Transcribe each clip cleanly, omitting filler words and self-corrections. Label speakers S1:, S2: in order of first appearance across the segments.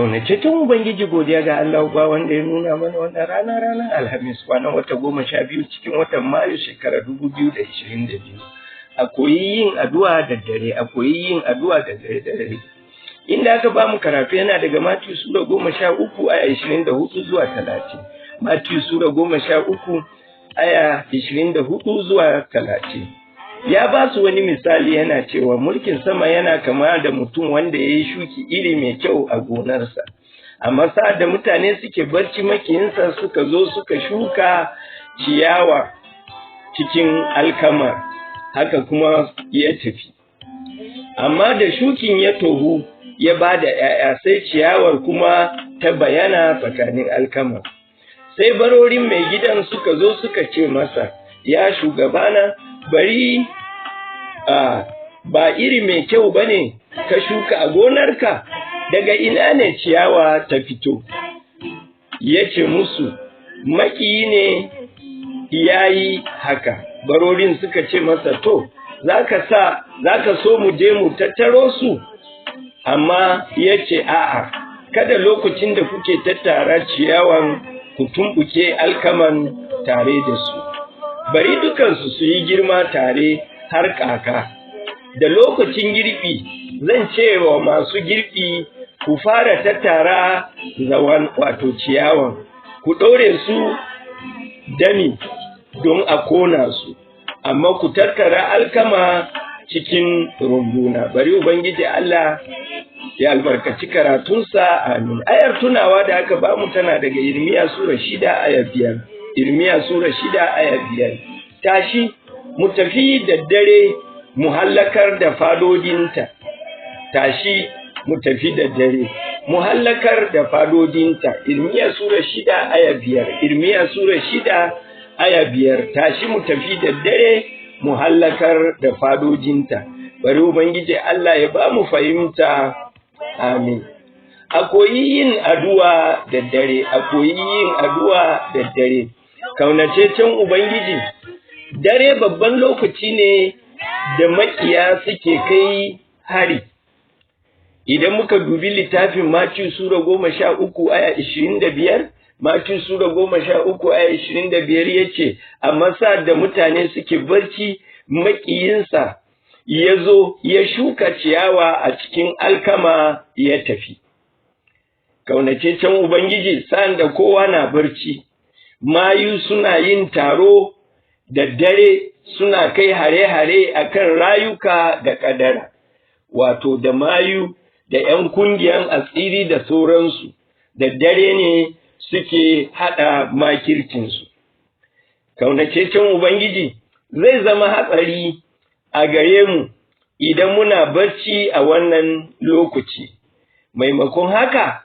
S1: Kaunataccen Ubangiji, godiya ga Allah Uba wanda ya nuna mana wannan rana, ranar Alhamis, kwanan wata 12 cikin watan Mayu, shekara 2022. A koyi yin addu'a da dare, a koyi yin addu'a da dare. Inda aka ba mu karatu yana daga Matiyu Sura 13 aya 24 zuwa 30. Matiyu Sura 13 aya 24 zuwa 30. Ya ba su wani misali yana cewa, mulkin sama yana kama da mutum wanda ya yi shuki iri mai kyau a gonarsa. Amma sa'ad da mutane suke barci, makiyinsa suka zo suka shuka ciyawa cikin alkama, haka kuma ya tafi. Amma da shukin ya tohu ya ba da ‘ya'ya, sai ciyawar kuma ta bayana tsakanin alkama. Sai barorin mai gidan suka zo suka ce masa, "Ya shugabana, bari a ba iri mai kyau ba ne ka shuka a gonarka? Daga ina ne ciyawa ta fito?" Ya ce musu, "Makiyi ne ya yi haka." Barorin suka ce masa, "To, za ka so mu je mu tattaro su?" Amma ya ce, "A'a, kada lokacin da kuke tattara ciyawan ku tumɓuke alkaman tare da su. Bari dukansu su yi girma tare har kaka. Da lokacin girbi, zan ce wa masu girbi, ku fara tattara zawan, wato ciyawan, ku ɗaure su dami don a kona su, amma ku tattara alkama cikin rumbuna." Bari Ubangiji Allah ya albarkaci karatunsa, amin. Ayar tunawa da aka bamu tana daga Irmiya Sura 6 aya 5. Irmiya Sura 6 aya 5. Tashi, mu tafi da dare, mu hallakar da fadodinta. Tashi, mu tafi da dare, mu hallakar da fadodinta. Irmiya Sura 6 aya 5. Irmiya Sura 6 aya 5. Tashi, mu tafi da dare, mu hallakar da fadojinta. Bari Ubangiji Allah ya ba mu fahimta, amin. A koyi yin addu'a da dare, a koyi yin addu'a da dare. Kaunataccen Ubangiji, dare babban lokaci ne da makiya suke kai hari. Idan muka dubi littafin Matiyu Sura 13 aya 25, Matiyu Sura 13 aya 25 ya ce, amma sa'ad da mutane suke barci, makiyinsa ya zo ya shuka ciyawa a cikin alkama ya tafi. Kaunataccen Ubangiji, sa'an da kowa na barci, mayu suna yin taro da dare, suna kai hare-hare a kan rayuka da ƙadara, wato da mayu da ‘yan kungiyan asiri da sauransu, da dare ne suke haɗa makircinsu. Kaunataccen Ubangiji, zai zama hatsari a gare mu idan muna barci a wannan lokaci. Maimakon haka,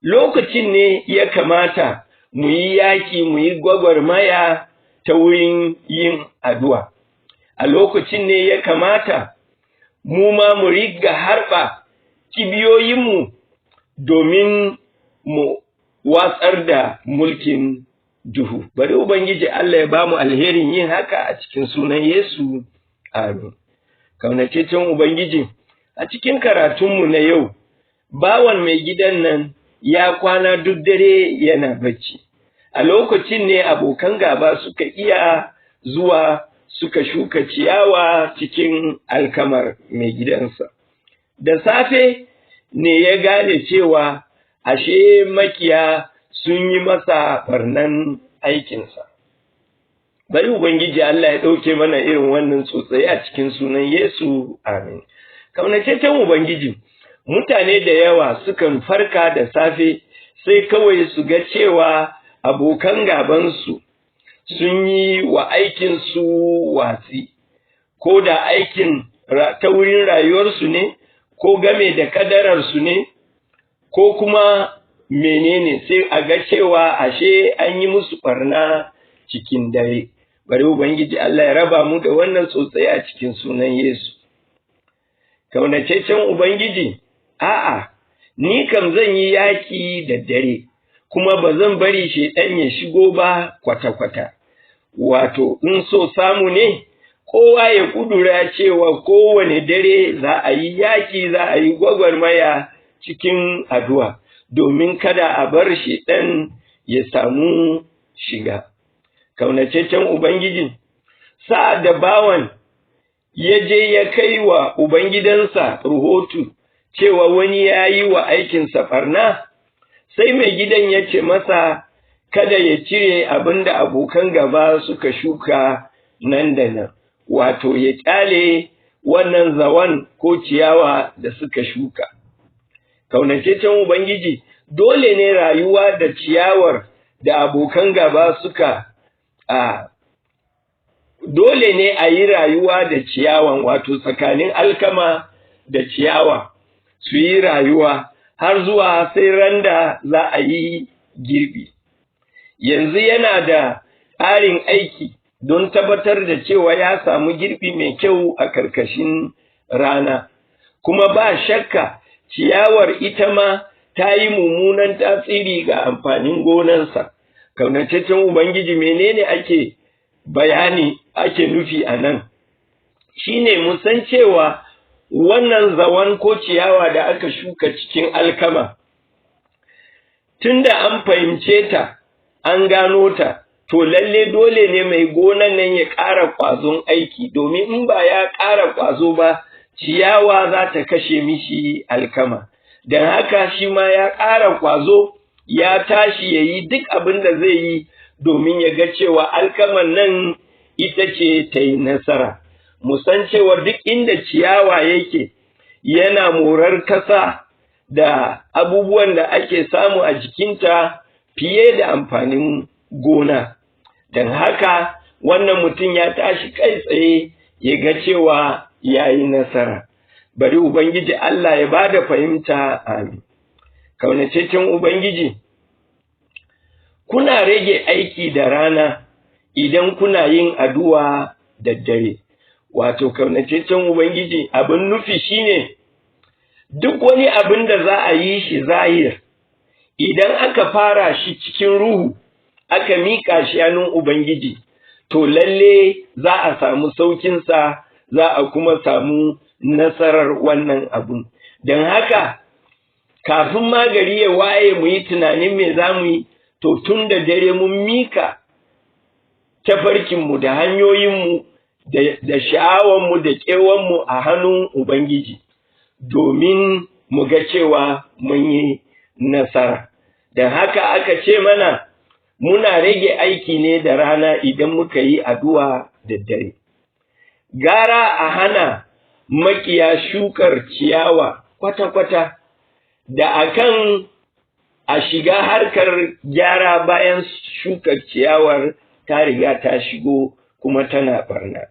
S1: lokacin ne ya kamata mu yi yaƙi, mu yi gwagwarmaya ta wurin yin addu'a. A lokacin ne ya kamata mu ma mu riga harba kibiyoyinmu domin mu watsar da mulkin duhu. Bari Ubangiji Allah ya bamu alherin yin haka a cikin sunan Yesu, amin. Kaunataccen Ubangiji, a cikin karatunmu na yau, bawan mai gidan nan ya kwana duk dare yana bacci. A lokacin ne abokan gaba suka iya zuwa suka shuka ciyawa cikin alkamar mai gidansa. Da safe ne ya gane cewa ashe makiya sun yi masa barnan aikinsa. Bari Ubangiji Allah ya ɗauke mana irin wannan tsautsayi a cikin sunan Yesu, amin. Kaunataccen Ubangiji, mutane da yawa sukan farka da safe sai kawai su ga cewa abokan gabansu sun yi wa aikinsu watsi, ko da aikin ta wurin rayuwarsu ne, ko game da kadararsu ne, ko kuma menene, sai a ga cewa ashe an yi musu ɓarna cikin dare. Bari Ubangiji Allah ya raba mu da wannan tsautsayi a cikin sunan Yesu. Kaunataccen Ubangiji, a'a, ni kam zan yi yaƙi da dare, kuma ba zan bari Shaiɗan ya shigo ba kwata-kwata. Wato, in so samu ne, kowa ya kudura cewa kowane dare za a yi yaƙi, za a yi gwagwarmaya cikin addu'a. domin kada a bar shi ɗan ya samu shiga. Kaunataccen Ubangiji, sa'ad da bawan ya je ya kai wa ubangidansa rahoto cewa wani ya yi wa aikinsa ɓarna, sai mai gidan ya ce masa kada ya cire abin da abokan gaba suka shuka nan da nan, wato ya ƙyale wannan zawan ko ciyawa da suka shuka. Kaunataccen Ubangiji, dole ne rayuwa da ciyawar da abokan gaba suka a dole ne a yi rayuwa da ciyawan, wato tsakanin alkama da ciyawa su yi rayuwa har zuwa sai randa za a yi girbi. Yanzu yana da ƙarin aiki don tabbatar da cewa ya samu girbi mai kyau a karkashin rana, kuma ba shakka ciyawar ita ma ta yi mummunan tasiri ga amfanin gonansa. Kaunataccen Ubangiji, menene ake bayani ake nufi a nan? Shine mu san cewa wannan zawan ko ciyawa da aka shuka cikin alkama, tunda an fahimce ta, an gano ta, to lalle dole ne mai gonan nan ya ƙara ƙwazon aiki, domin in ba ya ƙara ƙwazo ba, ciyawa za ta kashe mishi alkama. Don haka shi ma ya ƙara ƙwazo, ya tashi ya yi duk abin da zai yi domin ya ga cewa alkaman nan ita ce ta yi nasara. Mu san cewa duk inda ciyawa yake, yana morar kasa da abubuwan da ake samu a jikinta fiye da amfanin gona. Don haka wannan mutum ya tashi kai tsaye ya ga cewa ya yi nasara. Bari Ubangiji Allah ya ba da fahimta, amin. Kaunataccen Ubangiji, kuna rage aiki da rana idan kuna yin addu'a da dare. Wato, kaunataccen Ubangiji, abin nufi shine duk wani abin da za a yi shi zahir, idan aka fara shi cikin ruhu, aka miƙa shi hannun Ubangiji, to lalle za a samu saukinsa, za a kuma samu nasarar wannan abun. Don haka kafin ma gari ya waye mu yi tunanin me za mu yi, to tun da dare mun mika tafarkinmu da hanyoyinmu da sha'awanmu da kewanmu a hannun Ubangiji, domin mu ga cewa mun yi nasara. Don haka aka ce mana muna rage aiki ne da rana idan muka yi addu'a da dare. Gara a hana makiya shukar ciyawa kwata-kwata da akan a shiga harkar gyara bayan shukar ciyawar ta riga ta shigo kuma tana barna.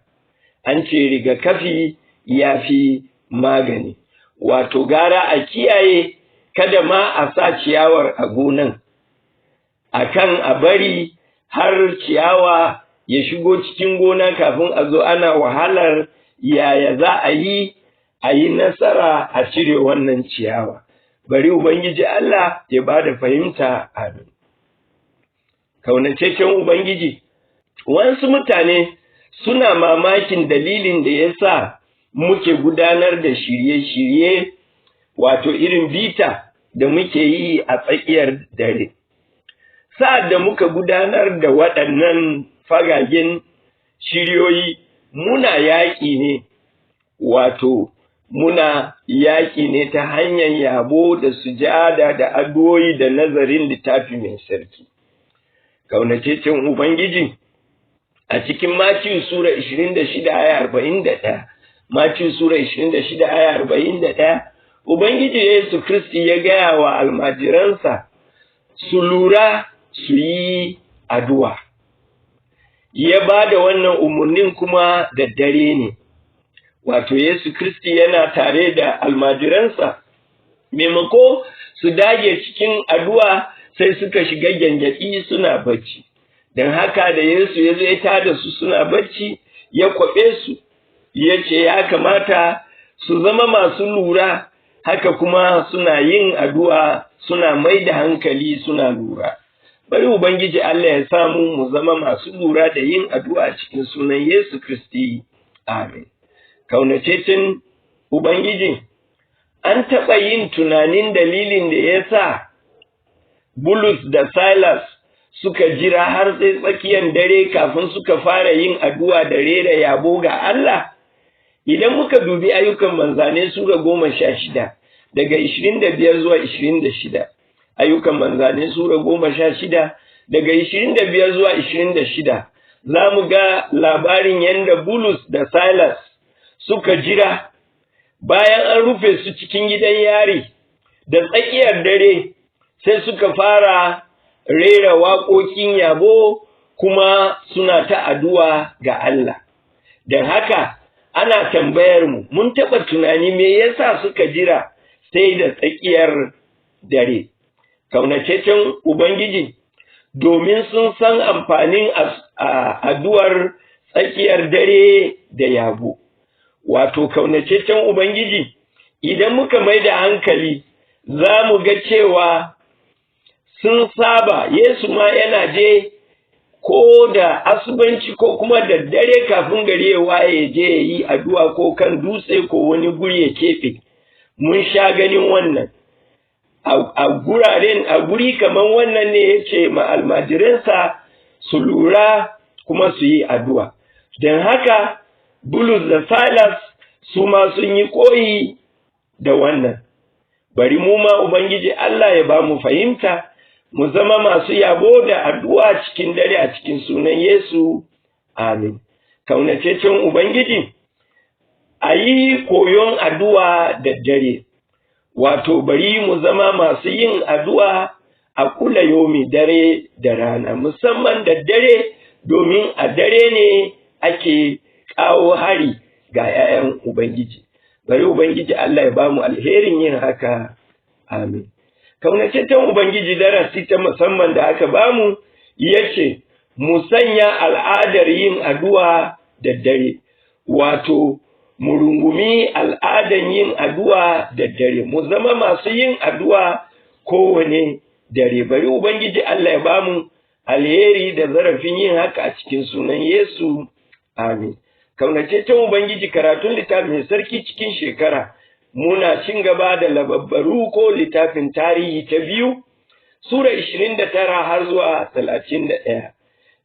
S1: An ce rigakafi ya fi magani, wato gara a kiyaye kada ma a sa ciyawar a gonan, akan a bari har ciyawa ya shigo cikin gona kafin a zo ana wahalar yaya za a yi nasara a cire wannan ciyawa. Bari Ubangiji Allah ya ba da fahimta, amin. Kaunataccen Ubangiji, wasu mutane suna mamakin dalilin da ya sa muke gudanar da shirye-shirye, wato irin bita da muke yi a tsakiyar dare. Sa'ad da muka gudanar da waɗannan fagagen shiryoyi, muna yaƙi ne, wato muna yaƙi ne ta hanyar yabo da sujada da addu'o'i da nazarin Littafi Mai Sarki. Kaunataccen Ubangiji, a cikin Matiyu Sura 26 aya 41, Matiyu Sura 26 aya 41, Ubangiji Yesu Kristi ya gaya wa almajiransa su lura su yi addu'a. Ya ba da wannan umarnin kuma da dare ne. Wato Yesu Kristi yana tare da almajiransa, maimako su dage cikin addu'a, sai suka shiga gyangyaɗi suna bacci. Don haka da Yesu ya zo ya tada su suna bacci, ya kwaɓe su, ya ce ya kamata su zama masu lura, haka kuma suna yin addu'a, suna mai da hankali, suna lura. Bari Ubangiji Allah ya samu mu zama masu lura da yin addu'a cikin sunan Yesu Kristi, amin. Kaunataccen Ubangiji, an taɓa yin tunanin dalilin da ya sa Bulus da Silas suka jira har sai tsakiyar dare kafin suka fara yin addu'a da rera yabo ga Allah? Idan muka dubi Ayyukan Manzanni Sura 16 daga 25 zuwa 26, Ayyukan Manzanni Sura 16 daga 25 zuwa 26, za mu ga labarin yadda Bulus da Silas suka jira bayan an rufe su cikin gidan yari, da tsakiyar dare sai suka fara rera waƙoƙin yabo kuma suna ta addu'a ga Allah. Don haka ana tambayar mu, mun taɓa tunani me yasa suka jira sai da tsakiyar dare? Kaunataccen Ubangiji, domin sun san amfanin addu'ar tsakiyar dare da yabo. Wato, kaunataccen Ubangiji, idan muka mai da hankali, za mu ga cewa sun saba. Yesu ma yana je ko da asubanci ko kuma da dare kafin gari ya waye, je ya yi addu'a ko kan dutse ko wani guri ya keɓe. Mun sha ganin wannan a guraren, a guri kamar wannan ne ya ce ma almajiransa su lura kuma su yi addu'a. Don haka Bulus da Silas su ma sun yi koyi da wannan. Bari mu ma Ubangiji Allah ya ba mu fahimta, mu zama masu yabo da addu'a cikin dare, a cikin sunan Yesu. Amin. Kaunataccen Ubangiji, a yi koyon addu'a da dare, wato bari mu zama masu yin addu'a a kula yomi, dare da rana, musamman da dare, domin a dare ne ake kawo hari ga 'ya'yan Ubangiji. Bari Ubangiji Allah ya bamu alherin yin haka. Amin. Kaunataccen Ubangiji, darasi ta musamman da aka bamu yace mu sanya al'adar yin addu'a da dare, wato mu rungumi al'adan yin addu'a da dare, mu zama masu yin addu'a kowane dare. Bari Ubangiji Allah ya bamu alheri da zarafin yin haka, a cikin sunan Yesu. Amin. Kaunataccen Ubangiji, karatun Littafin Sarki cikin shekara, muna cin gaba da Lababbaru ko littafin Tarihi ta Biyu Sura 29 har zuwa 31.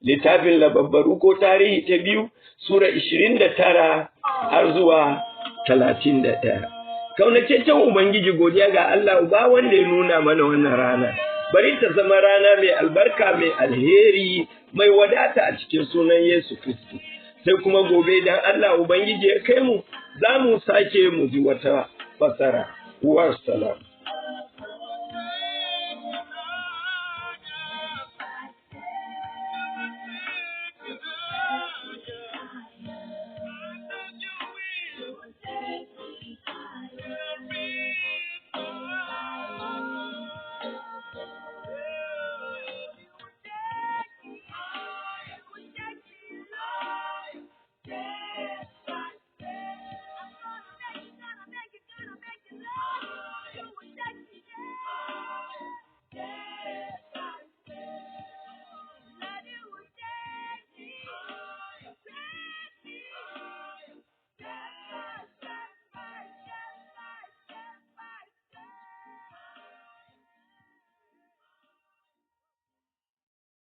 S1: Littafin Lababbaru ko Tarihi ta Biyu Sura 29 har zuwa 31. Kaunataccen Ubangiji, godiya ga Allah Uba wanda ya nuna mana wannan rana. Bari ta zama rana mai albarka, mai alheri, mai wadata, a cikin sunan Yesu Kristi. Sai kuma gobe, idan Allah Ubangiji ya kai mu, za mu sake mu ji wata fasara. Wassalam.